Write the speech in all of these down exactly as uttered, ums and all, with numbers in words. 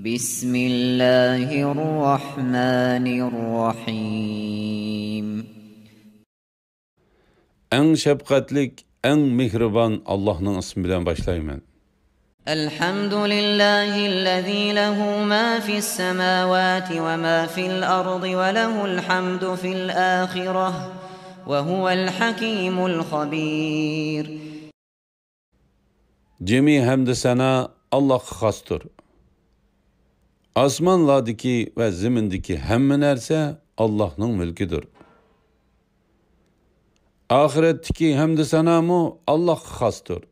بسم الله الرحمن الرحيم. ئەڭ شەپقەتلىك، ئەڭ مېھرىبان ئاللاھنىڭ ئىسمى بىلەن باشلايمەن. الحمد لله الذي له ما في السماوات وما في الأرض وله الحمد في الآخرة وهو الحكيم الخبير. جىمى ھەمدۇ سانا ئاللاھقا خاستۇر. ئاسمانلاردىكى ۋە زېمىندىكى ھەممە نەرسە ئاللاھنىڭ مۈلكىدۇر. ئاخىرەتتىكى ھەمدۇ سانامۇ ئاللاھقا خاستۇر.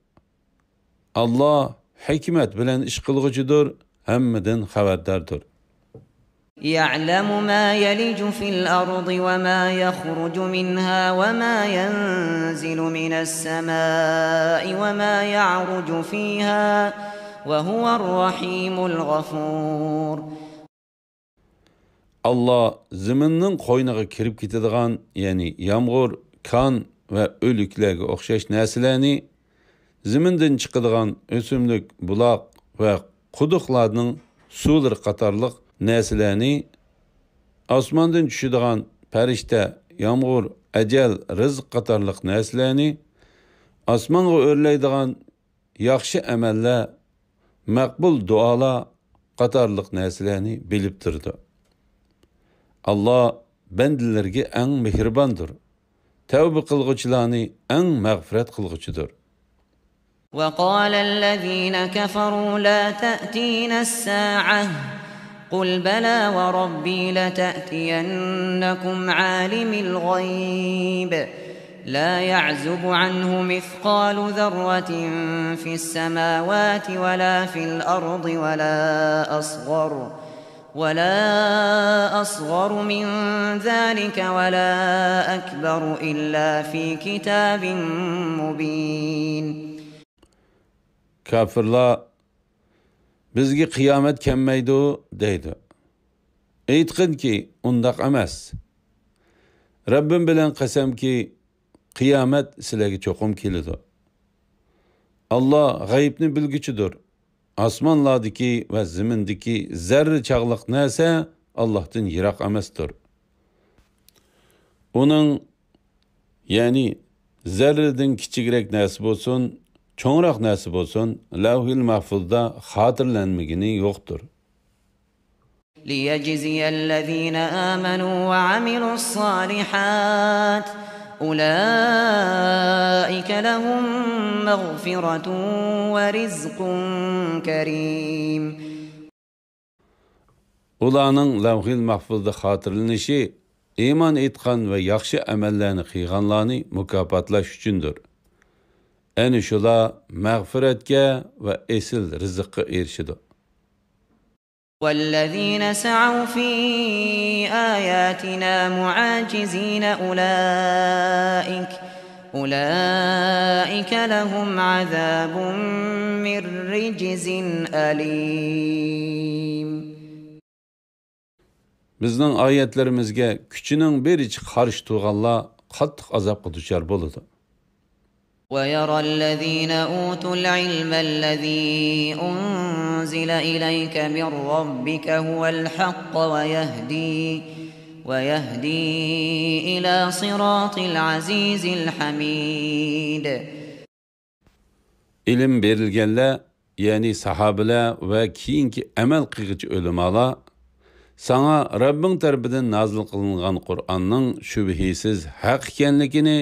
ئاللاھ ھېكمەت بىلەن ئىش قىلغۇچىدۇر، ھەممىدىن خەۋەرداردۇر. يعلم ما يلج في الأرض وما يخرج منها وما ينزل من السماء وما يعرج فيها وهو الرحيم الغفور. ئاللاھ زېمىننىڭ قوينىغا كىرىپ كېتىدىغان، يەنى يامغۇر، كان ۋە ئۆلۈكلەرگە ئوخشاش نەرسىلەرنى، زېمىندىن چىقىدىغان ئۆسۈملۈك، بۇلاق ۋە قۇدۇقلارنىڭ سۇلىرى قاتارلىق نەرسىلەرنى، ئاسماندىن چۈشىدىغان پەرىشتە، يامغۇر، ئەجەل، رىزىق قاتارلىق نەرسىلەرنى، ئاسمانغا ئۆرلەيدىغان ياخشى ئەمەللەر، مەقبۇل دۇئالار قاتارلىق نەرسىلەرنى بىلىپ تۇرىدۇ. ئاللاھ بەندىلىرىگە ئەڭ مېھرىباندۇر، تەۋبە قىلغۇچىلارنى ئەڭ مەغپىرەت قىلغۇچىدۇر. وقال الذين كفروا لا تأتينا الساعة قل بلى وربي لتأتينكم عالم الغيب لا يعزب عنه مثقال ذرة في السماوات ولا في الأرض ولا أصغر ولا أصغر من ذلك ولا أكبر إلا في كتاب مبين. كافىرلار، بىزگە قىيامەت كەلمەيدۇ، دەيدۇ. ئېيتقىنكى، ئۇنداق ئەمەس. رەببىم بىلەن قەسەمكى، قىيامەت سىلەرگە چوقۇم كېلىدۇ. ئاللاھ غەيىبنى بىلگۈچىدۇر. ئاسمانلاردىكى ۋە زېمىندىكى زەررە چاغلىق نەرسە ئاللاھتىن يىراق ئەمەستۇر. ئۇنىڭ، يەنى زەررىدىن كىچىكرەك نەرسە بولسۇن، چوڭراق نەرسە بولسۇن، لەۋھىل مەھفۇزدا خاتىرىلەنمىگىنى يوقتۇر. ليجزي الذين آمنوا وعملوا الصالحات أولئك لهم مغفرة ورزق كريم. ئۇلارنىڭ لەۋھىل مەھفۇزدا خاتىرىلىنىشى ئىمان ئېيتقان ۋە ياخشى ئەمەللەرنى قىلغانلارنى مۇكاپاتلاش ئۈچۈندۇر. ئەنە شۇلار مەغپىرەتكە ۋە ئېسىل رىزىققا ئېرىشىدۇ. والذين سعوا في آياتنا معاجزين أولئك أولئك لهم عذاب من رجز أليم. بىزنىڭ ئايەتلىرىمىزگە كۈچىنىڭ بېرىچە قارشى تۇرغانلار قاتتىق ئازابقا دۇچار بولىدۇ. ويرى الذين أوتوا العلم الذي أنزل إليك من ربك هو الحق ويهدي ويهدي إلى صراط العزيز الحميد. ئىلىم بېرىلگەنلەر، يەنى ساھابىلەر ۋە كېيىنكى ئەمەل قىلغۇچى ئۆلىمالار ساڭا رەببىڭ تەرىپىدىن نازىل قىلىنغان قۇرئاننىڭ شۈبھىسىز ھەق ئىكەنلىكىنى،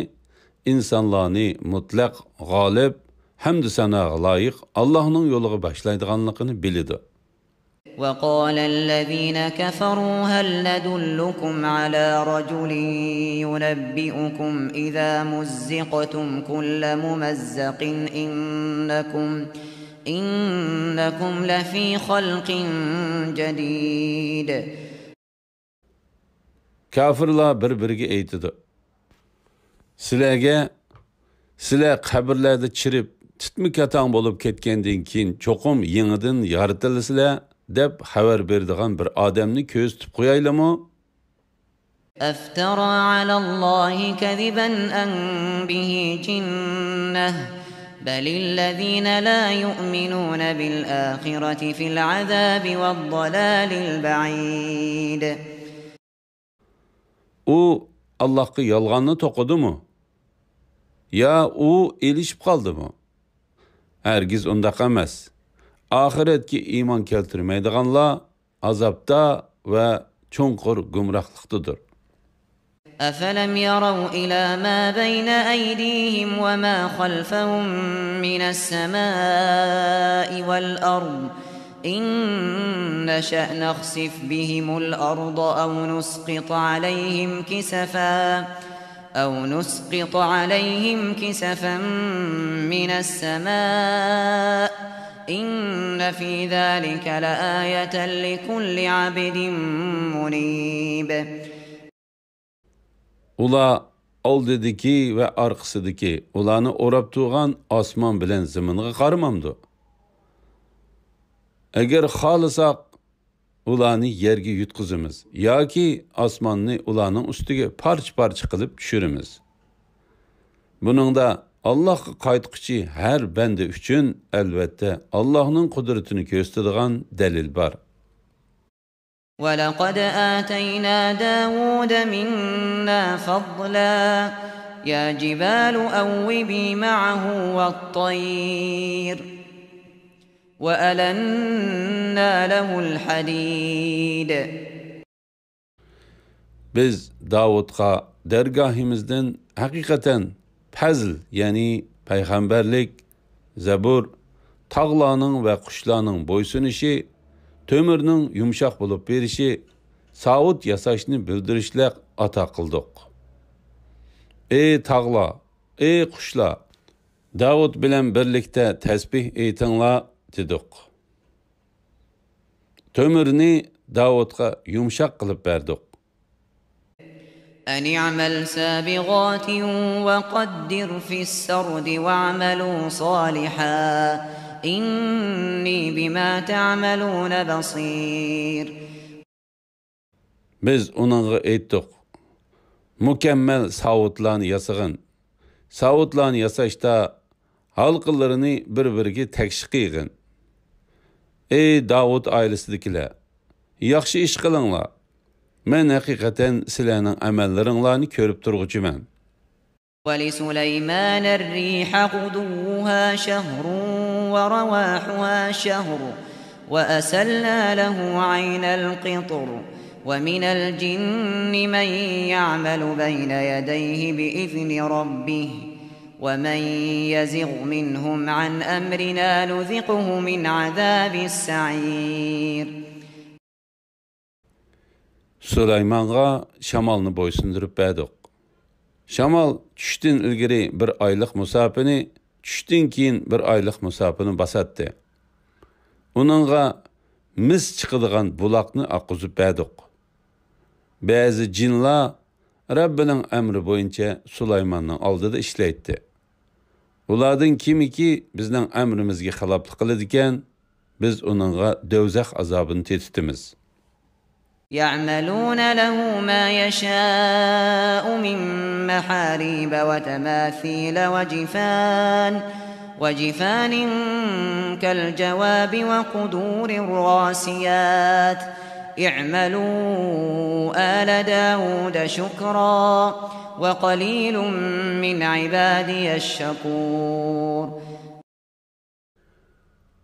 ئىنسانلارنى مۇتلەق غالىب، ھەمدۇ ساناغا لايىق ئاللاھنىڭ يولىغا باشلايدىغانلىقىنى بىلىدۇ. وقال الذين كفروا هل ندلكم على رجل ينبئكم إذا مزقتم كل ممزق إنكم إنكم لفي خلق جديد. كافىرلار بىر-بىرىگە ئېيتىدۇ، سىلەرگە، سىلەر قەبرىلەردە چىرىپ، تىتما-كاتاڭ بولۇپ كەتكەندىن كېيىن چوقۇم يېڭىدىن يارىتىلىسىلەر، دەپ خەۋەر بېرىدىغان بىر ئادەمنى كۆرسىتىپ قويايلىمۇ؟ أفترى على الله كذبا أم به جنة بل الذين لا يؤمنون بالآخرة في العذاب والضلال البعيد. ئۇ ئاللاھقا يالغاننى توقۇدىمۇ؟ يا ئۇ ئېلىشىپ قالدىمۇ؟ ھەرگىز ئۇنداق ئەمەس. ئاخىرەتكە ئىمان كەلتۈرمەيدىغانلار ئازابتا ۋە چوڭقۇر گۇمراھلىقتىدۇر. أفلم يروا إلى ما بين أيديهم وما خلفهم من السماء والأرض إن نشأ نخسف بهم الأرض أو نسقط عليهم كسفا أو نسقط عليهم كسفا من السماء إن في ذلك لآية لكل عبد منيب. ئۇلار ئالدىدىكى ۋە ئارقىسىدىكى، ئۇلارنى ئوراپ تۇرغان ئاسمان بىلەن زېمىنغا قارىمامدۇ؟ ئەگەر خالىساق، ئۇلارنى يەرگە يۇتقۇزىمىز ياكى ئاسماننى ئۇلارنىڭ ئۈستىگە پارچە-پارچە قىلىپ چۈشۈرىمىز. بۇنىڭدا ئاللاھقا قايتقۇچى ھەر بەندە ئۈچۈن، ئەلۋەتتە، ئاللاھنىڭ قۇدرىتىنى كۆرسىتىدىغان دەلىل بار. ولقد آتينا داود منا فضلا يا جبال أوبي معه والطير وألنا له الحديد. بىز داۋۇتقا دەرگاھىمىزدىن ھەقىقەتەن پەزل، يەنى پەيغەمبەرلىك، زەبۇر، تاغلارنىڭ ۋە قۇشلارنىڭ بويسۇنۇشى، تۆمۈرنىڭ يۇمشاق بولۇپ بېرىشى، ساۋۇت ياساشنى بىلدۈرۈشلەر ئاتا قىلدۇق. ئەي تاغلار، ئەي قۇشلار، داۋۇت بىلەن بىرلىكتە تەسبىھ ئېيتىڭلار، دېدۇق. تۆمۈرنى داۋۇتقا يۇمشاق قىلىپ بەردۇق. أن اعمل سابغات وقدر في السرد واعملوا صالحا إني بما تعملون بصير. بىز ئۇنىڭغا ئېيتتۇق، مۇكەممەل ساۋۇتلارنى ياسىغىن. ساۋۇتلارنى ياساشتا ھالقىلىرىنى بىر-بىرىگە تەكشى قىيغىن. ئەي داۋۇت ئائىلىسىدىكىلەر، ياخشى ئىش قىلىڭلار. مەن ھەقىقەتەن سىلەرنىڭ ئەمەللىرىڭلارنى كۆرۈپ تۇرغۇچىمەن. ولسليمان الريح غدوها شهر ورواحها شهر وأسلنا له عين القطر ومن الجن من يعمل بين يديه بإذن ربه ومن يزغ منهم عن أمرنا نذقه من عذاب السعير. سۇلايمانغا شامالنى بويسۇندۇرۇپ بەردۇق. شامال چۈشتىن ئىلگىرى بىر ئايلىق مۇساپىنى، چۈشتىن كېيىن بىر ئايلىق مۇساپىنى باساتتى. ئۇنىڭغا مىس چىقىدىغان بۇلاقنى ئاققۇزۇپ بەردۇق. بەزى جىنلار رەببىنىڭ ئەمرى بويىچە سۇلايماننىڭ ئالدىدا ئىشلەيتتى. ئۇلاردىن كىمكى بىزنىڭ ئەمرىمىزگە خىلاپلىق قىلىدىكەن، بىز ئۇنىڭغا دۆزەخ ئازابىنى تېتىتىمىز. يعملون له ما يشاء من محاريب وتماثيل وجفان وجفان كالجواب وقدور الراسيات اعملوا آل داود شكرا وقليل من عبادي الشكور.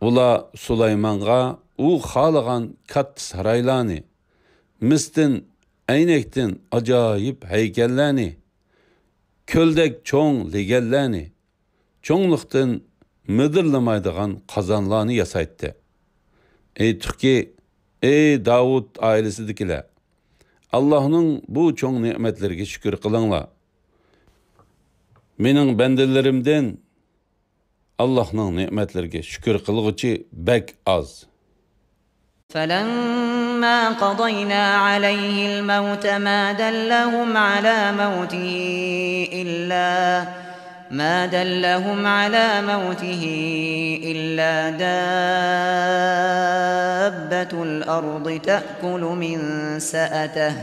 ئۇلار سۇلايمانغا ئۇ خالىغان كاتتا سارايلارنى، مىستىن، ئەينەكتىن ئاجايىپ ھەيكەللەرنى، كۆلدەك چوڭ لېگەنلەرنى، چوڭلۇقتىن مىدىرلىمايدىغان قازانلارنى ياسايتتى. ئېيتتۇقكى، ئەي داۋۇت ئائىلىسىدىكىلەر، ئاللاھنىڭ بۇ چوڭ نېمەتلىرىگە شۈكۈر قىلىڭلار. مېنىڭ بەندىلىرىمدىن ئاللاھنىڭ نېمەتلىرىگە شۈكۈر قىلغۇچى بەك ئاز. فلما قضينا عليه الموت ما دلهم على موته إلا ما دلهم على موته إلا دابة الأرض تأكل من سأته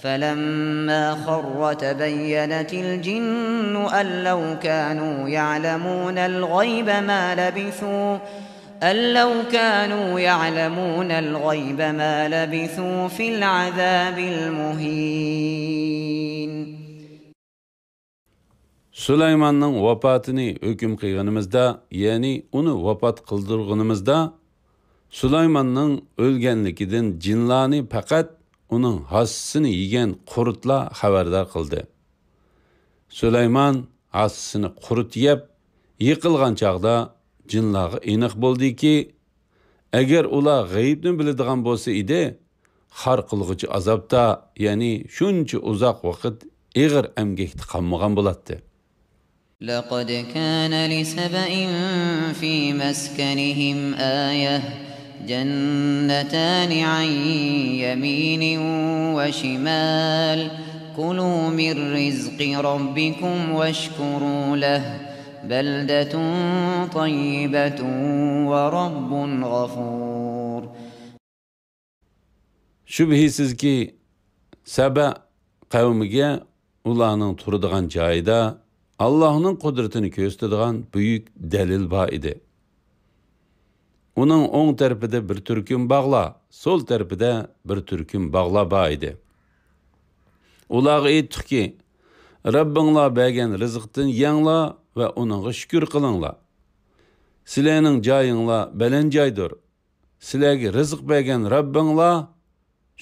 فلما خر تبينت الجن أن لو كانوا يعلمون الغيب ما لبثوا أن لو كانوا يعلمون الغيب ما لبثوا في العذاب المهين. سۇلايماننىڭ ۋاپاتىنى ھۆكۈم قىلغىنىمىزدا، يەنى ئۇنى ۋاپات قىلدۇرغىنىمىزدا، سۇلايماننىڭ ئۆلگەنلىكىدىن جىنلارنى پەقەت ئۇنىڭ ھاسىسىنى يېگەن قۇرتلار خەۋەردار قىلدى. سۇلايمان ھاسىسىنى قۇرت يەپ يىقىلغان چاغدا جىنلارغا ئېنىق بولدىكى، ئەگەر ئۇلار غەيىبنى بىلىدىغان بولسا ئىدى، خار قىلغۇچى ئازابتا، يەنى شۇنچە ئۇزاق ۋاقىت ئېغىر ئەمگەكتە قالمىغان بولاتتى. لقد كان لسبإ في مسكنهم آية جنتان عن يمين وشمال كلوا من رزق ربكم واشكروا له بلدة طيبة ورب غفور. شۈبھىسىزكى، سەبە قەۋمىگە ئۇلارنىڭ تۇرىدىغان جايىدا ئاللاھنىڭ قۇدرىتىنى كۆرسىتىدىغان بۈيۈك دەلىل بار ئىدى. ئۇنىڭ ئوڭ تەرىپىدە بىر تۈركۈم باغلار، سول تەرىپىدە بىر تۈركۈم باغلار بار ئىدى. ئۇلارغا ئېيتتۇقكى، رەببىڭلار بەرگەن رىزىقتىن يەڭلار ۋە ئۇنىڭغا شۈكۈر قىلىڭلار. سىلەرنىڭ جايىڭلار بەلەن جايدۇر. سىلەرگە رىزىق بەرگەن رەببىڭلار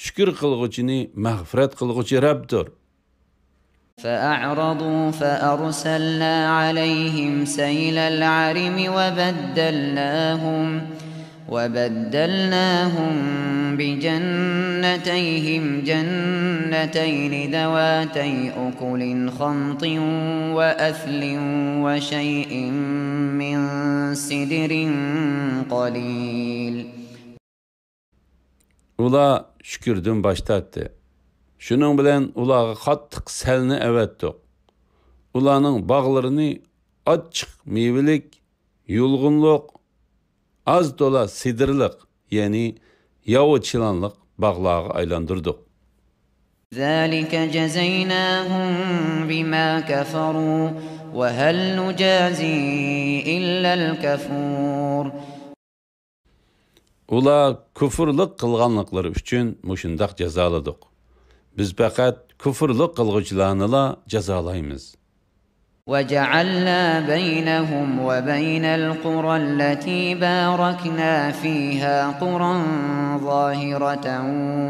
شۈكۈر قىلغۇچىنى مەغپىرەت قىلغۇچى رەبتۇر. فأعرضوا فأرسلنا عليهم سيل العرم وبدلناهم وبدلناهم بجنتيهم جنتين ذواتي أكل خمط وأثل وشيء من سدر قليل. ئۇلار شۈكۈردىن باش تارتتى. شۇنىڭ بىلەن ئۇلارغا قاتتىق سەلنى ئەۋەتتۇق. ئۇلارنىڭ باغلىرىنى ئاچچىق مېۋىلىك، يۇلغۇنلۇق، ئاز تولا سىدىرلىق، يەنى ياۋا چىلانلىق باغلارغا ئايلاندۇردۇق. ذلك جزيناهم بما كفروا وهل نجازي إلا الكفور. ئۇلار كۇفرلۇق قىلغانلىقلىرى ئۈچۈن مۇشۇنداق جازالىدۇق. بىز پەقەت كۇفرلۇق قىلغۇچىلارنىلا جازالايمىز. وجعلنا بينهم وبين القرى التي باركنا فيها قرى ظاهرة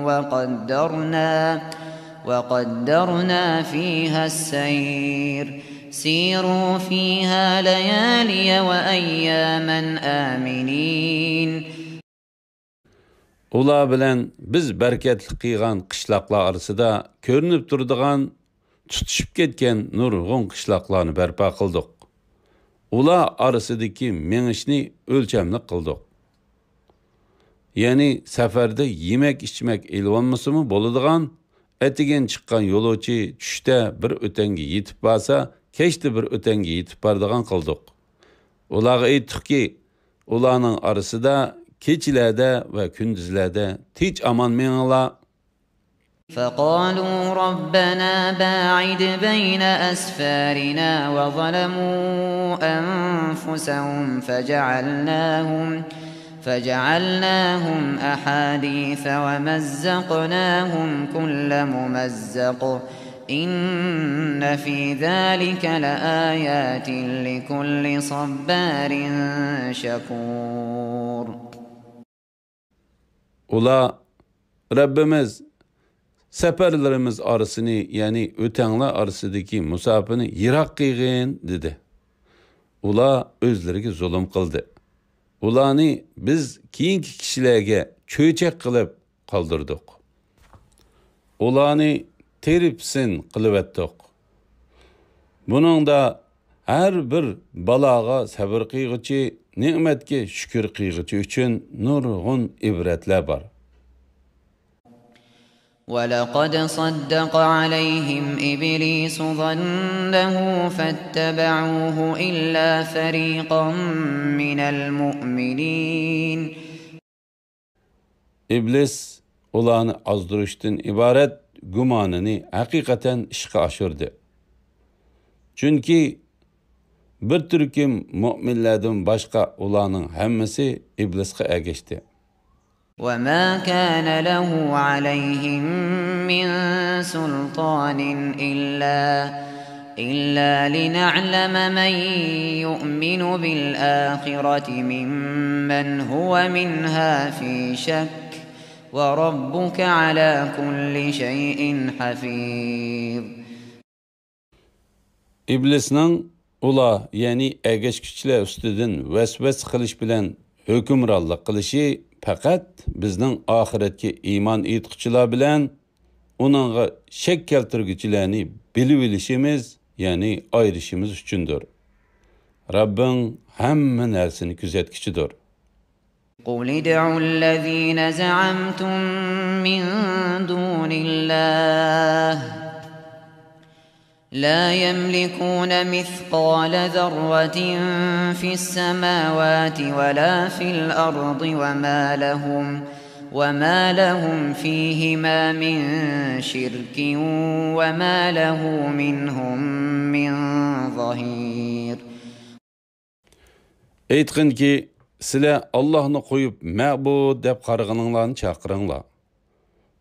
وقدرنا وقدرنا فيها السير سيروا فيها ليالي وأياما آمنين. ئۇلار بىلەن بىز بەرىكەتلىك قىلغان قىشلاقلار ئارىسىدا كۆرۈنۈپ تۇرىدىغان تۇتىشىپ كەتكەن نۇرغۇن قىشلاقلارنى بەرپا قىلدۇق. ئۇلار ئارىسىدىكى مېڭىشنى ئۆلچەملىك قىلدۇق. يەنى سەپەردە يېمەك-ئىچمەك ئېلىۋالمىسىمۇ بولىدىغان، ئەتىگەن چىققان يولۇچى چۈشتە بىر ئۆتەڭگە يېتىپ بارسا، كەچتە بىر ئۆتەڭگە يېتىپ بارىدىغان قىلدۇق. ئۇلارغا ئېيتتۇقكى، ئۇلارنىڭ ئارىسىدا كېچىلەردە ۋە كۈندۈزلەردە تىنچ-ئامان مېڭىڭلار. فقالوا ربنا باعد بين أسفارنا وظلموا أنفسهم فجعلناهم فجعلناهم أحاديث ومزقناهم كل ممزق إن في ذلك لآيات لكل صبار شكور. ئۇلار، رەببىمىز، سەپەرلىرىمىز ئارىسىنى، يەنى ئۆتەڭلار ئارىسىدىكى مۇساپىنى يىراق قىلغىن، دېدى. ئۇلار ئۆزلىرىگە زۇلۇم قىلدى. ئۇلارنى بىز كېيىنكى كىشىلەرگە چۆچەك قىلىپ قالدۇردۇق. ئۇلارنى تېرىپسىن قىلىۋەتتۇق. بۇنىڭدا ھەر بىر بالاغا سەۋر قىلغۇچى، نېمەتكە شۈكۈر قىلغۇچى ئۈچۈن نۇرغۇن ئىبرەتلەر بار. ولقد صدق عليهم إبليس ظنه فاتبعوه إلا فريقا من المؤمنين. ئىبلىس ئۇلارنى ئازدۇرۇشتىن ئىبارەت گۇمانىنى ھەقىقەتەن ئىشقا ئاشۇردى. چۈنكى بىر تۈركۈم مۆمىنلەردىن باشقا ئۇلارنىڭ ھەممىسى ئىبلىسقا ئەگەشتى. وما كان له عليهم من سلطان إلا إلا لنعلم من يؤمن بالآخرة ممن هو منها في شك وربك على كل شيء حفيظ. ئىبلىسنىڭ ئۇلار، يەنى ئەگەشكۈچىلەر ئۈستىدىن ۋەسۋەسە قىلىش بىلەن ھۆكۈمرانلىق قىلىشى پەقەت بىزنىڭ ئاخىرەتكە ئىمان ئېيتقۇچىلار بىلەن ئۇنىڭغا شەك كەلتۈرگۈچىلەرنى بىلىۋېلىشىمىز، يەنى ئايرىشىمىز ئۈچۈندۇر. رەببىڭ ھەممە نەرسىنى كۆزەتكۈچىدۇر. قل ادعوا الذين زعمتم من دون الله لا يملكون مثقال ذرة في السماوات ولا في الأرض وما لهم وما لهم فيهما من شرك وما له منهم من ظهير. ئېيتقىنكى، سىلەر ئاللاھنى قويۇپ مەبۇد دەپ قارىغىنىڭلارنى چاقىرىڭلار.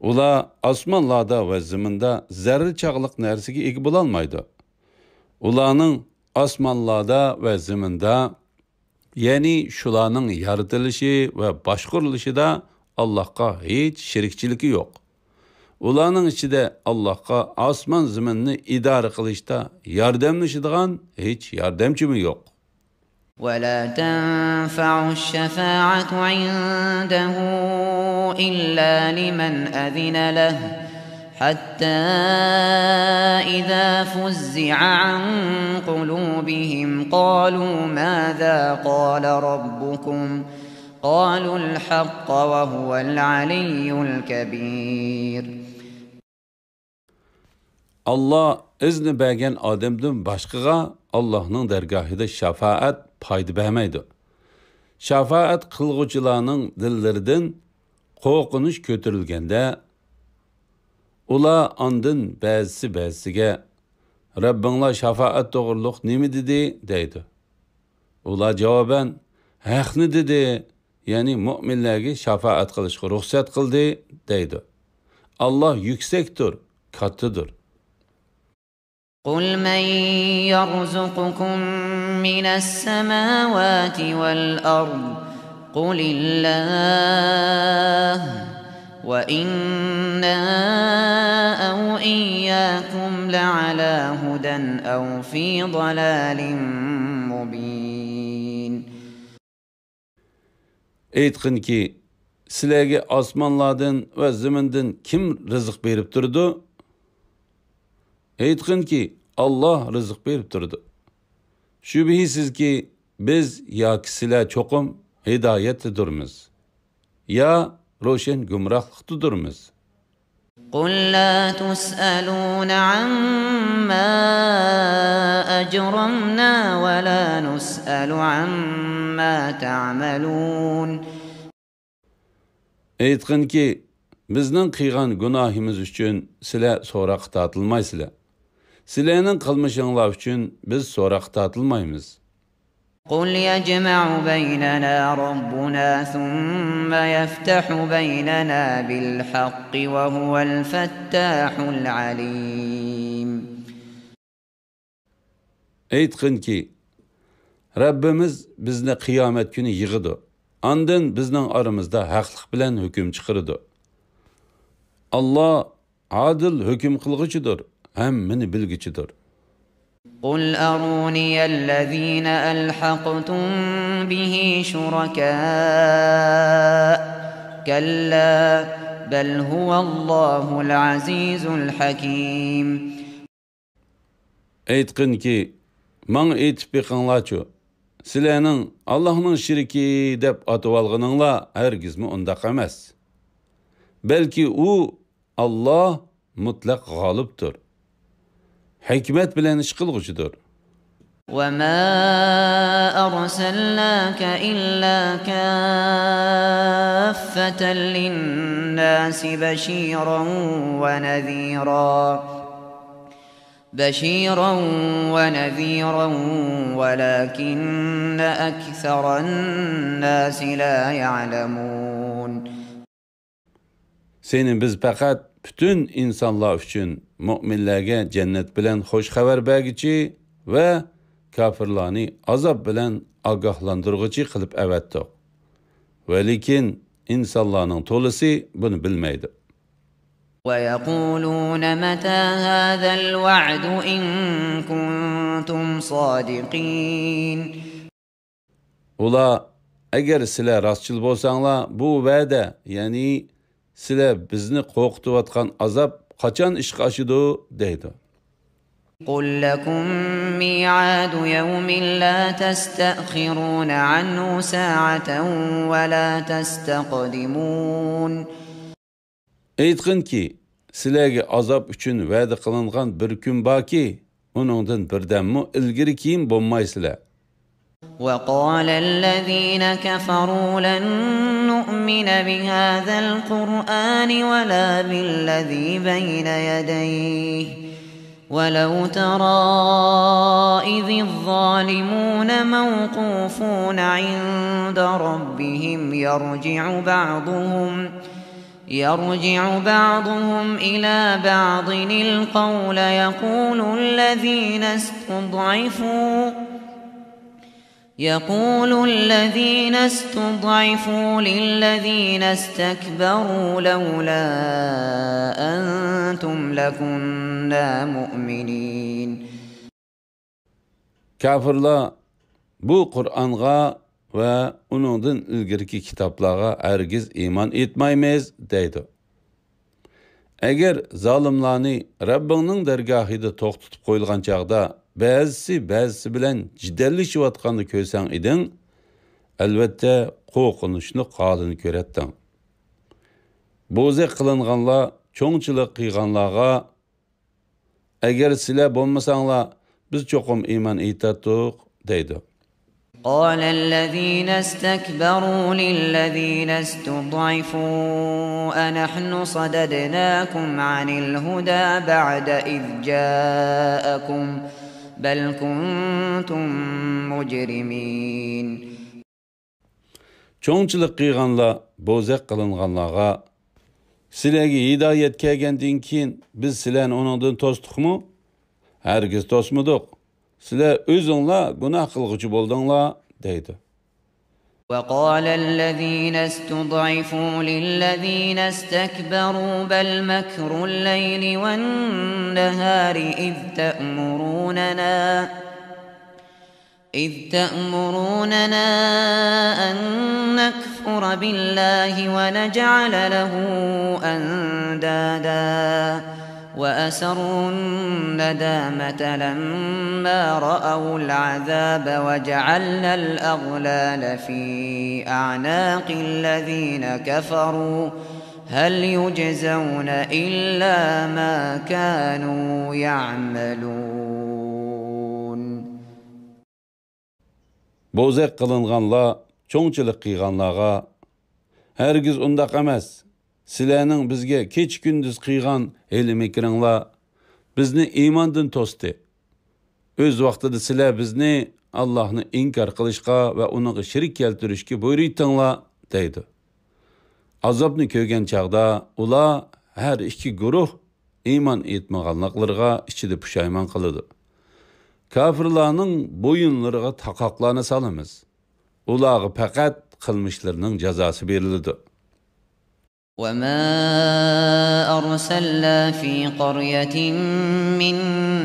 ئۇلار ئاسمانلاردا ۋە زېمىندا زەررە چاغلىق نەرسىگە ئىگە بولالمايدۇ. ئۇلارنىڭ ئاسمانلاردا ۋە زېمىندا، يەنى شۇلارنىڭ يارىتىلىشى ۋە باشقۇرۇلۇشىدا ئاللاھقا ھېچ شېرىكچىلىكى يوق. ئۇلارنىڭ ئىچىدە ئاللاھقا ئاسمان زېمىننى ئىدارە قىلىشتا ياردەملىشىدىغان ھېچ ياردەمچىمۇ يوق. ولا تنفع الشفاعة عنده إلا لمن أذن له حتى إذا فزع عن قلوبهم قالوا ماذا قال ربكم قالوا الحق وهو العلي الكبير. ئاللا ئىزنى بەرگەن ئادەمدىن باشقىغا ئاللاھنىڭ دەرگاھىدا شاپائەت پايدا بەرمەيدۇ. شاپائەت قىلغۇچىلارنىڭ دىللىرىدىن قورقۇنچ كۆتۈرۈلگەندە، ئۇلار ئاندىن بەزىسى بەزىسىگە، رەببىڭلار شاپائەت توغرۇلۇق نېمە دېدى؟ دەيدۇ. ئۇلار جاۋابەن، ھەقنى دېدى، يەنى مۆمىنلەرگە شاپائەت قىلىشقا رۇخسەت قىلدى، دەيدۇ. ئاللا يۈكسەكتۇر، كاتتىدۇر. قل من يرزقكم من السماوات والأرض قل الله وإنا أو إياكم لعلى هدى أو في ضلال مبين. ئېيتقىنكى، سىلەرگە ئاسمانلاردىن ۋە زېمىندىن كىم رىزىق بېرىپ تۇرىدۇ؟ ئېيتقىنكى، ئاللا رىزىق بېرىپ تۇرىدۇ. شۈبھىسىزكى، بىز ياكى سىلەر چوقۇم ھىدايەتتىدۇرمىز، يا روشەن گۇمراھلىقتىدۇرمىز. قل لا تسألون عما أجرمنا ولا نسأل عما تعملون. ئېيتقىنكى، بىزنىڭ قىلغان گۇناھىمىز ئۈچۈن سىلەر سوراققا تارتىلمايسىلەر. سىلەرنىڭ قىلمىشىڭلار ئۈچۈن بىز سوراققا تارتىلمايمىز. قل يجمع بيننا ربنا ثم يفتح بيننا بالحق وهو الفتاح العليم. ئېيتقىنكى، رەببىمىز بىزنى قىيامەت كۈنى يىغىدۇ. ئاندىن بىزنىڭ ئارىمىزدا ھەقلىق بىلەن ھۆكۈم چىقىرىدۇ. ئاللا ئادىل ھۆكۈم قىلغۇچىدۇر، ھەممىنى بىلگۈچىدۇر. قل أروني الذين ألحقتم به شركاء كلا بل هو الله العزيز الحكيم. ئېيتقىنكى، ماڭا ئېيتىپ بېقىڭلارچۇ، سىلەرنىڭ ئاللاھنىڭ شېرىكى دەپ ئاتىۋالغىنىڭلار ھەرگىزمۇ ئۇنداق ئەمەس. بەلكى ئۇ، ئاللا، مۇتلەق غالىبتۇر، ھېكمەت بىلەن ئىش قىلغۇچىدۇر. وما أرسلناك إلا كافة للناس بشيرا ونذيرا، بشيرا ونذيرا ولكن أكثر الناس لا يعلمون. سېنى بىز پەقەت پۈتۈن ئىنسانلار ئۈچۈن، مۆمىنلەرگە جەننەت بىلەن خۇش خەۋەر بەرگۈچى ۋە كاپىرلارنى ئازاب بىلەن ئاگاھلاندۇرغۇچى قىلىپ ئەۋەتتۇق. ۋە لېكىن ئىنسانلارنىڭ تولىسى بۇنى بىلمەيدۇ. ويقولون متى هذا الوعد إن كنتم صادقين. ئۇلار، ئەگەر سىلەر راستچىل بولساڭلار، بۇ ۋەدە، يەنى سىلەر بىزنى قورقۇتۇۋاتقان ئازاب قاچان ئىشقا ئاشىدۇ؟ دەيدۇ. قل لكم ميعاد يوم لا تستأخرون عنه ساعة ولا تستقدمون. ئېيتقىنكى، سىلەرگە ئازاب ئۈچۈن ۋەدە قىلىنغان بىر كۈن باركى، ئۇنىڭدىن بىردەممۇ ئىلگىرى-كېيىن بولمايسىلەر. وقال الذين كفروا لن نؤمن بهذا القرآن ولا بالذي بين يديه ولو ترى إذ الظالمون موقوفون عند ربهم يرجع بعضهم يرجع بعضهم إلى بعض القول يقول الذين استضعفوا يقول الذين استضعفوا للذين استكبروا لولا أنتم لكنا مؤمنين. كاپىرلار بۇ قۇرئانغا ۋە ئۇنىڭدىن ئىلگىرىكى كىتابلارغا ھەرگىز ئىمان ئېيتمايمىز دەيدۇ. ئەگەر زالىملارنى رەببىڭنىڭ دەرگاھىدا توختىتىپ قويۇلغان چاغدا بەزىسى بەزىسى بىلەن جېدەللىشىۋاتقاننى كۆرسەڭ ئىدىڭ، ئەلۋەتتە قورقۇنچلۇق ھالىنى كۆرەتتىڭ. بوزەك قىلىنغانلار چوڭچىلىق قىلغانلارغا، ئەگەر سىلەر بولمىساڭلار، بىز چوقۇم ئىمان ئېيتاتتۇق دەيدۇ. قال الذين استكبروا للذين استضعفوا أنحن صددناكم عن الهدى بعد إذ جاءكم بل كنتم مجرمين. چوڭچىلىق قىلغانلار بوزەك قىلىنغانلارغا، سىلەرگە ھىدايەت كەلگەندىن كېيىن بىز سىلەرنى ئۇنىڭدىن توستۇقمۇ؟ ھەرگىز توسمىدۇق. سىلەر ئۆزۈڭلار گۇناھ قىلغۇچى بولدۇڭلار دەيدۇ. وقال الذين استضعفوا للذين استكبروا بل مكر الليل والنهار إذ تأمروننا إذ تأمروننا أن نكفر بالله ونجعل له أندادا وأسروا الندامة لما رأوا العذاب وجعلنا الأغلال في أعناق الذين كفروا هل يجزون إلا ما كانوا يعملون. بوزەك قىلىنغانلار چوڭچىلىق قىلغانلارغا، ھەرگىز ئۇنداق ئەمەس، سىلەرنىڭ بىزگە كېچە-كۈندۈز قىلغان ھىيلە-مىكرىڭلار بىزنى ئىماندىن توستى. ئۆز ۋاقتىدا سىلەر بىزنى ئاللاھنى ئىنكار قىلىشقا ۋە ئۇنىڭغا شېرىك كەلتۈرۈشكە بۇيرۇيتتىڭلار، دەيدۇ. ئازابنى كۆرگەن چاغدا ئۇلار ھەر ئىككى گۇرۇھ ئىمان ئېيتمىغانلىقلىرىغا ئىچىدە پۇشايمان قىلىدۇ. كاپىرلارنىڭ بويۇنلىرىغا تاقاقلارنى سالىمىز. ئۇلارغا پەقەت قىلمىشلىرىنىڭ جازاسى بېرىلىدۇ. وما أرسلنا في قرية من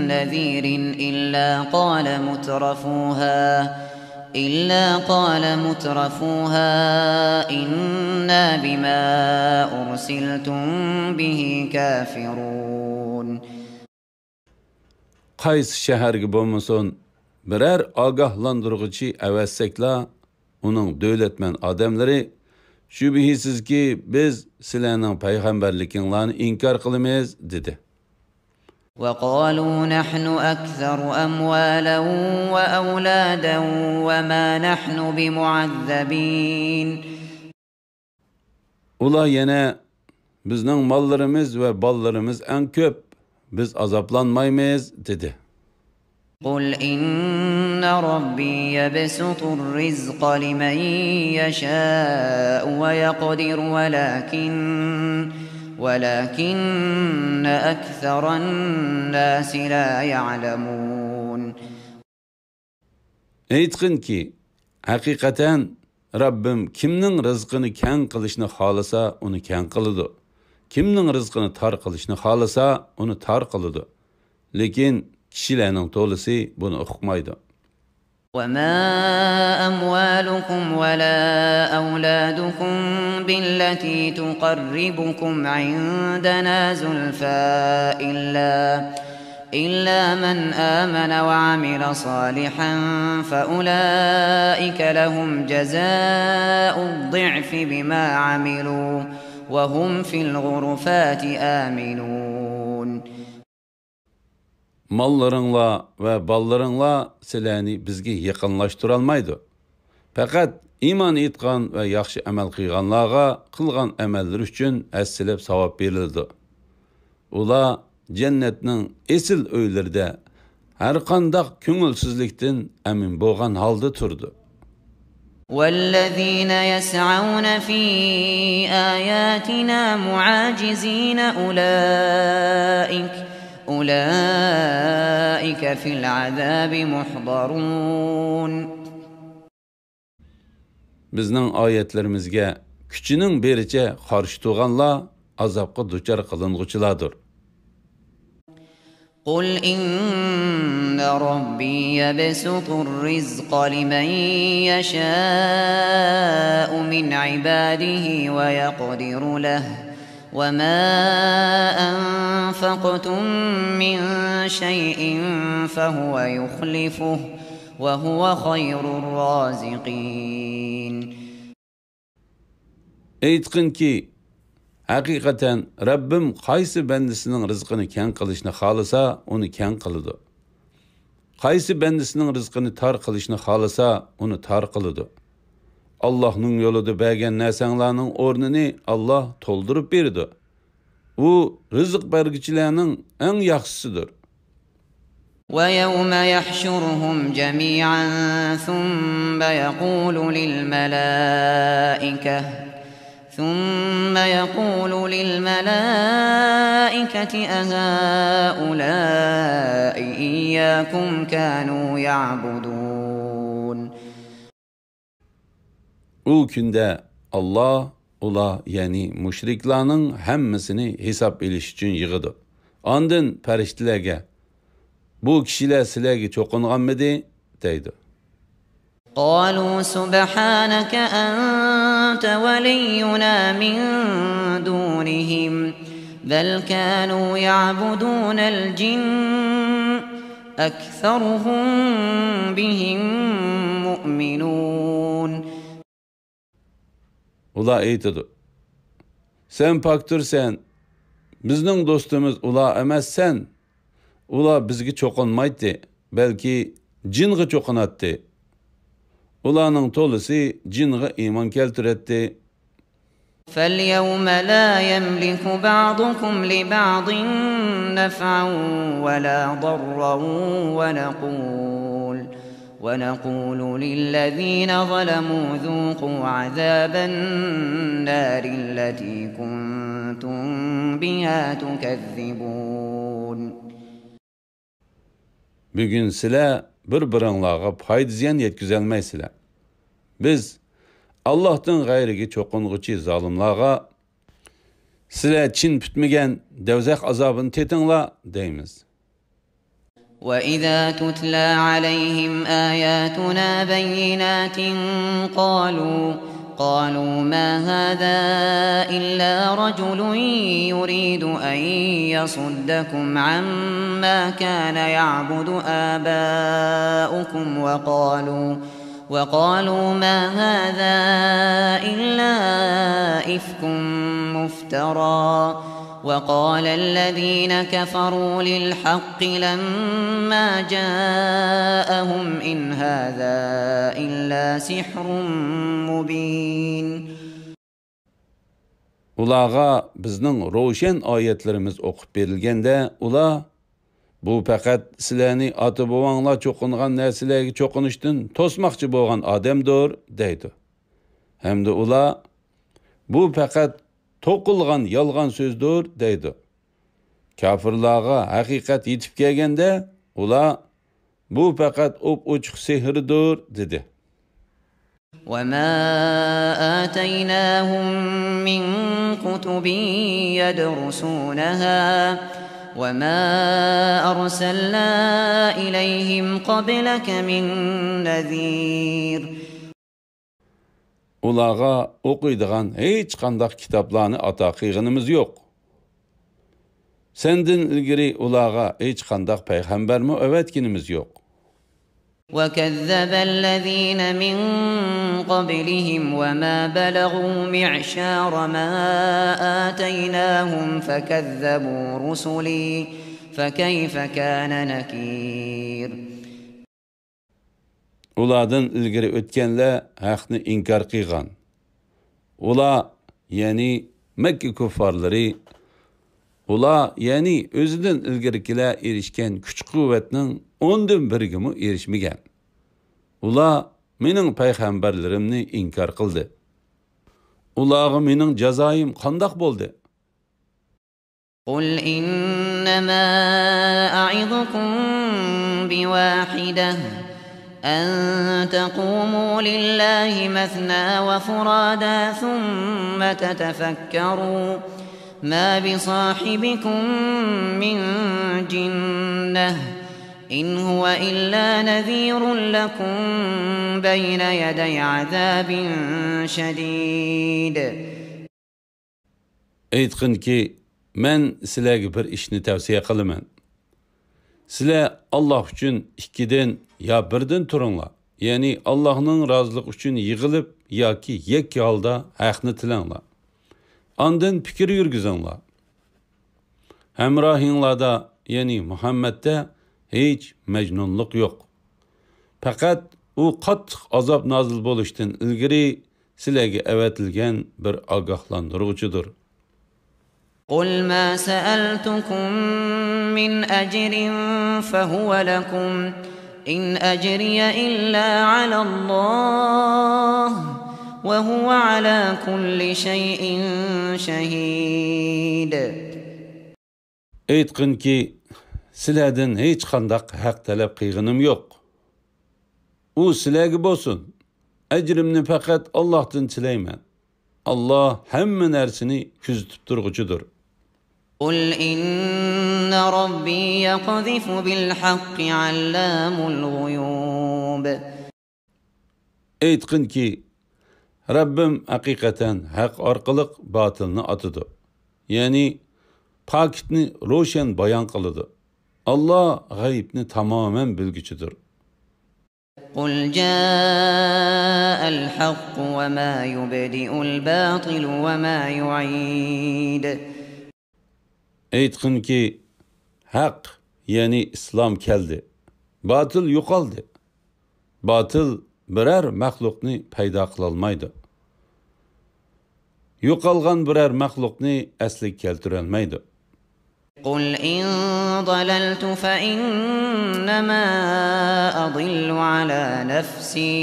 نذير إلا قال مترفوها إلا قال مترفوها إنا بما أرسلتم به كافرون. قايسى شەھەرگە بولمىسۇن، بىرەر ئاگاھلاندۇرغۇچى ئەۋەتسەكلا، ئۇنىڭ دۆلەتمەن ئادەملىرى، شۈبھىسىزكى، بىز سىلەرنىڭ پەيغەمبەرلىكىڭلارنى ئىنكار قىلىمىز، دېدى. وقالوا نحن أكثر أموالا وأولادا وما نحن بمعذبين. ئۇلار يەنە، بىزنىڭ ماللىرىمىز ۋە بالىلىرىمىز ئەڭ كۆپ، بىز ئازابلانمايمىز، دېدى. قل إن ربي يبسط الرزق لمن يشاء ويقدر ولكن، ولكن أكثر الناس لا يعلمون. ئېيتقىنكى، ھەقىقەتەن رەببىم كىمنىڭ رىزقىنى كەڭ قىلىشنى خالىسا، ئۇنى كەڭ قىلىدۇ. كىمنىڭ رىزقىنى تار قىلىشنى خالىسا، ئۇنى تار قىلىدۇ. لېكىن كىشىلەرنىڭ تولىسى بۇنى ئۇقمايدۇ. وما أموالكم ولا أولادكم بالتي تقربكم عندنا زلفى إلا، إلا من آمن وعمل صالحا فأولئك لهم جزاء الضعف بما عملوا وهم في الغرفات آمنون. ماللىرىڭلار ۋە بالىلىرىڭلار سىلەرنى بىزگە يېقىنلاشتۇرالمايدۇ. پەقەت ئىمان ئېيتقان ۋە ياخشى ئەمەل قىلغانلارغا قىلغان ئەمەللىرى ئۈچۈن ھەسسىلەپ ساۋاب بېرىلىدۇ. ئۇلار جەننەتنىڭ ئېسىل ئۆيلىرىدە ھەرقانداق كۆڭۈلسىزلىكتىن ئەمىن بولغان ھالدا تۇرىدۇ. والذين يسعون في آياتنا معاجزين أولئك، أولئك في العذاب محضرون. بىزنىڭ ئايەتلىرىمىزگە كۈچىنىڭ بېرىچە قارشى تۇرغانلار ئازابقا دۇچار قىلىنغۇچىلاردۇر. قل إن ربي يبسط الرزق لمن يشاء من عباده ويقدر له وما أنفقتم من شيء فهو يخلفه وهو خير الرازقين. ئېيتقىنكى، ھەقىقەتەن رەببىم قايسى بەندىسىنىڭ رىزقىنى كەڭ قىلىشنى خالىسا، ئۇنى كەڭ قىلىدۇ. قايسى بەندىسىنىڭ رىزقىنى تار قىلىشنى خالىسا، ئۇنى تار قىلىدۇ. ئاللاھنىڭ يولىدا بەرگەن نەرسەڭلارنىڭ ئورنىنى ئاللاھ تولدۇرۇپ بېرىدۇ. ئۇ رىزىق بەرگۈچىلەرنىڭ ئەڭ ياخشىسىدۇر. ويوم يحشرهم جميعا ثم يقول للملائكة، ثم يقول للملائكة أهؤلاء إياكم كانوا يعبدون. ئۇ كۈندە ئاللاھ ئۇلار، يەنى مۇشرىكلارنىڭ ھەممىسىنى ھېساب ئېلىش ئۈچۈن يىغىدۇ. ئاندىن پەرىشتىلەرگە، بۇ كىشىلەر سىلەرگە چوقۇنغانمىدى؟ دەيدۇ. قالوا سبحانك أنت ولينا من دونهم بل كانوا يعبدون الجن أكثرهم بهم مؤمنون. ئۇلار ئېيتىدۇ، سەن پاكتۇرسەن، بىزنىڭ دوستىمىز ئۇلار ئەمەسسەن. ئۇلار بىزگە چوقۇنمايتتى، بەلكى جىنغا چوقۇناتتى. ئۇلارنىڭ تولىسى جىنغا ئىمان كەلتۈرەتتى. فاليوم لا يملك بعضكم لبعض نفعا ولا ضرا ونقول، ونقول للذين ظلموا ذوقوا عذاب النار التي كنتم بها تكذبون. بۈگۈن سىلەر بىر-بىرىڭلارغا پايدا-زىيان يەتكۈزەلمەيسىلەر. بىز ئاللاھتىن غەيرىگە چوقۇنغۇچى زالىملارغا، سىلەر چىن پۈتمىگەن دەۋزەخ ئازابىنى تېتىڭلار، دەيمىز. وإذا تتلى عليهم آياتنا بينات قالوا، قالوا ما هذا إلا رجل يريد أن يصدكم عما كان يعبد آباؤكم وقالوا، وقالوا ما هذا إلا إفك مفترى وقال الذين كفروا للحق لما جاءهم إن هذا إلا سحر مبين. ئۇلارغا بىزنىڭ روشەن ئايەتلىرىمىز ئوقۇپ بېرىلگەندە، ئۇلار، بۇ پەقەت سىلەرنى ئاتا-بوۋاڭلار چوقۇنغان نەرسىلەرگە چوقۇنۇشتىن توسماقچى بولغان ئادەمدۇر، دەيدۇ. ھەمدە ئۇلار، بۇ پەقەت توقۇلغان يالغان سۆزدۇر، دەيدۇ. كاپىرلارغا ھەقىقەت يېتىپ كەلگەندە، ئۇلار، بۇ پەقەت ئوپئوچۇق سېھىردۇر، دېدى. وما آتيناهم من كتب يدرسونها وما أرسلنا إليهم قبلك من نذير. ئۇلارغا ئوقۇيدىغان ھېچقانداق كىتابلارنى ئاتا قىلغىنىمىز يوق. سەندىن ئىلگىرى ئۇلارغا ھېچقانداق پەيغەمبەرمۇ ئەۋەتكىنىمىز يوق. وكذب الذين من قبلهم وما بلغوا معشار ما آتيناهم فكذبوا رسلي فكيف كان نكير. ئۇلاردىن ئىلگىرى ئۆتكەنلەر ھەقنى ئىنكار قىلغان. ئۇلار، يەنى مەككە كۇففارلىرى، ئۇلار، يەنى ئۆزىدىن ئىلگىرىكىلەر ئېرىشكەن كۈچ-قۇۋۋەتنىڭ ئوندىن بىرىگىمۇ ئېرىشمىگەن. ئۇلار مېنىڭ پەيغەمبەرلىرىمنى ئىنكار قىلدى. ئۇلارغا مېنىڭ جازايىم قانداق بولدى؟ قل إنما أعظكم بواحدة أن تقوموا لله مثنى وفرادى ثم تتفكروا ما بصاحبكم من جنة إن هو إلا نذير لكم بين يدي عذاب شديد. ئېيتقىنكى، مەن سىلەرگە بىر ئىشنى تەۋسىيە قىلىمەن. سىلەر ئاللاھ ئۈچۈن ئىككىدىن يا بىردىن تۇرۇڭلار، يەنى ئاللاھنىڭ رازىلىقى ئۈچۈن يىغىلىپ ياكى يەككە ھالدا ھەقنى تىلەڭلار. ئاندىن پىكىر يۈرگۈزۈڭلار. ھەمراھىڭلاردا، يەنى مۇھەممەدتە ھېچ مەجنۇنلۇق يوق. پەقەت ئۇ قاتتىق ئازاب نازىل بولۇشتىن ئىلگىرى سىلەرگە ئەۋەتىلگەن بىر ئاگاھلاندۇرغۇچىدۇر. قل ما سألتكم من أجر فهو لكم إن أجري إلا على الله وهو على كل شيء شهيد. ئېيتقىنكى، سىلەردىن ھېچقانداق ھەق تەلەپ قىلغىنىم يوق. ئۇ سىلەرگە بولسۇن. ئەجرىمنى پەقەت ئاللاھتىن تىلەيمەن. ئاللاھ ھەممە نەرسىنى كۆزىتىپ تۇرغۇچىدۇر. قل إن ربي يقذف بالحق علام الغيوب. ئېيتقىنكى، رەببىم ھەقىقەتەن ھەق ئارقىلىق باتىلنى ئاتىدۇ. يەنى پاكىتنى روشەن بايان قىلىدۇ. ئاللاھ غەيىبنى تامامەن بىلگۈچىدۇر. قل جاء الحق وما يبدئ الباطل وما يعيد. ئېيتقىنكى، ھەق، يەنى ئىسلام كەلدى. باتىل يوقالدى. باتىل بىرەر مەخلۇقنى پەيدا قىلالمايدۇ. يوقالغان بىرەر مەخلۇقنى ئەسلىگە كەلتۈرەلمەيدۇ. قل إن ضللت فإنما أضل على نفسي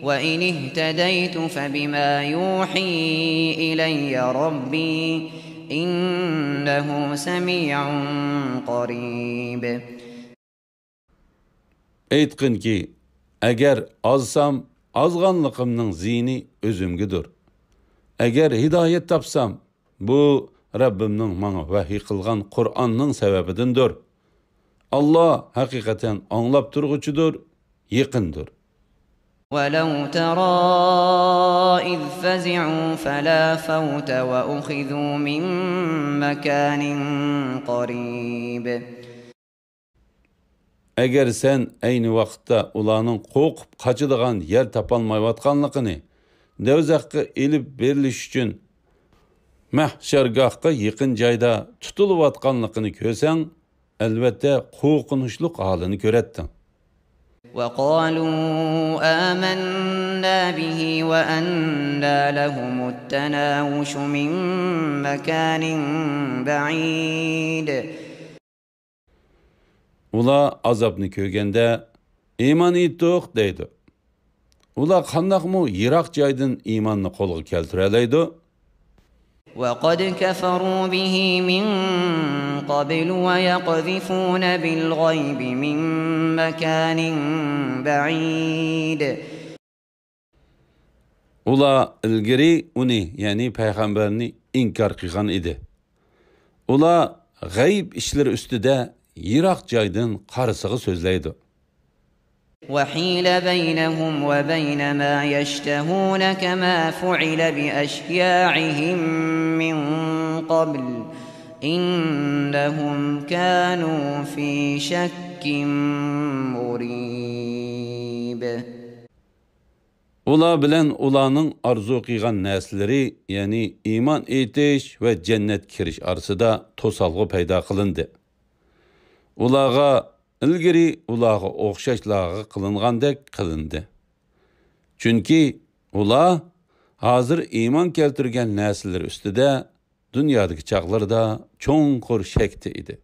وإن اهتديت فبما يوحي إلي ربي إنه سميع قريب. ئېيتقىنكى، ئەگەر ئازسام، ئازغانلىقىمنىڭ زىيىنى ئۆزۈمگىدۇر. ئەگەر ھىدايەت تاپسام، بۇ رەببىمنىڭ ماڭا ۋەھىي قىلغان قۇرئاننىڭ سەۋەبىدىندۇر. ئاللاھ ھەقىقەتەن ئاڭلاپ تۇرغۇچىدۇر، يېقىندۇر. ولو ترى إذ فزعوا فلا فوت وأخذوا من مكان قريب. ئەگەر سەن ئەينى ۋاقىتتا ئۇلارنىڭ قورقۇپ قاچىدىغان يەر تاپالمايۋاتقانلىقىنى، دوزاخقا ئېلىپ بېرىلىش ئۈچۈن مەھشەرگاھقا يېقىن جايدا تۇتۇلۇۋاتقانلىقىنى كۆرسەڭ، ئەلۋەتتە، قورقۇنچلۇق ھالىنى كۆرەتتىڭ. وقالوا آمنا به وأنى لهم التناوش من مكان بعيد. ئۇلار ئازابنى كۆرگەندە، ئىمان ئېيتتۇق دەيدۇ. ئۇلار قانداقمۇ يىراق جايدىن ئىماننى قولغا كەلتۈرەلەيدۇ؟ وقد كفروا به من قبل ويقذفون بالغيب من مكان بعيد. ئۇلار ئىلگىرى ئۇنى، يەنى پەيغەمبەرنى ئىنكار قىلغان ئىدى. ئۇلار غەيىب ئىشلىرى ئۈستىدە يىراق جايدىن قارىسىغا سۆزلەيدۇ. وحيل بينهم وبين ما يشتهون كما فعل بأشياعهم من قبل إنهم كانوا في شك مريب. ئۇلار بىلەن ئۇلارنىڭ ئارزۇ قىلغان نەرسىلىرى، يەنى ئىمان ئېيتىش ۋە جەننەتكە كىرىش ئارىسىدا توسالغۇ پەيدا قىلىندى. ئۇلارغا ئىلگىرى ئۇلارغا ئوخشاشلارغا قىلىنغاندەك قىلىندى. چۈنكى ئۇلار ھازىر ئىمان كەلتۈرگەن نەرسىلىرى ئۈستىدە دۇنيادىكى چاغلىرىدا چوڭقۇر شەكتە ئىدى.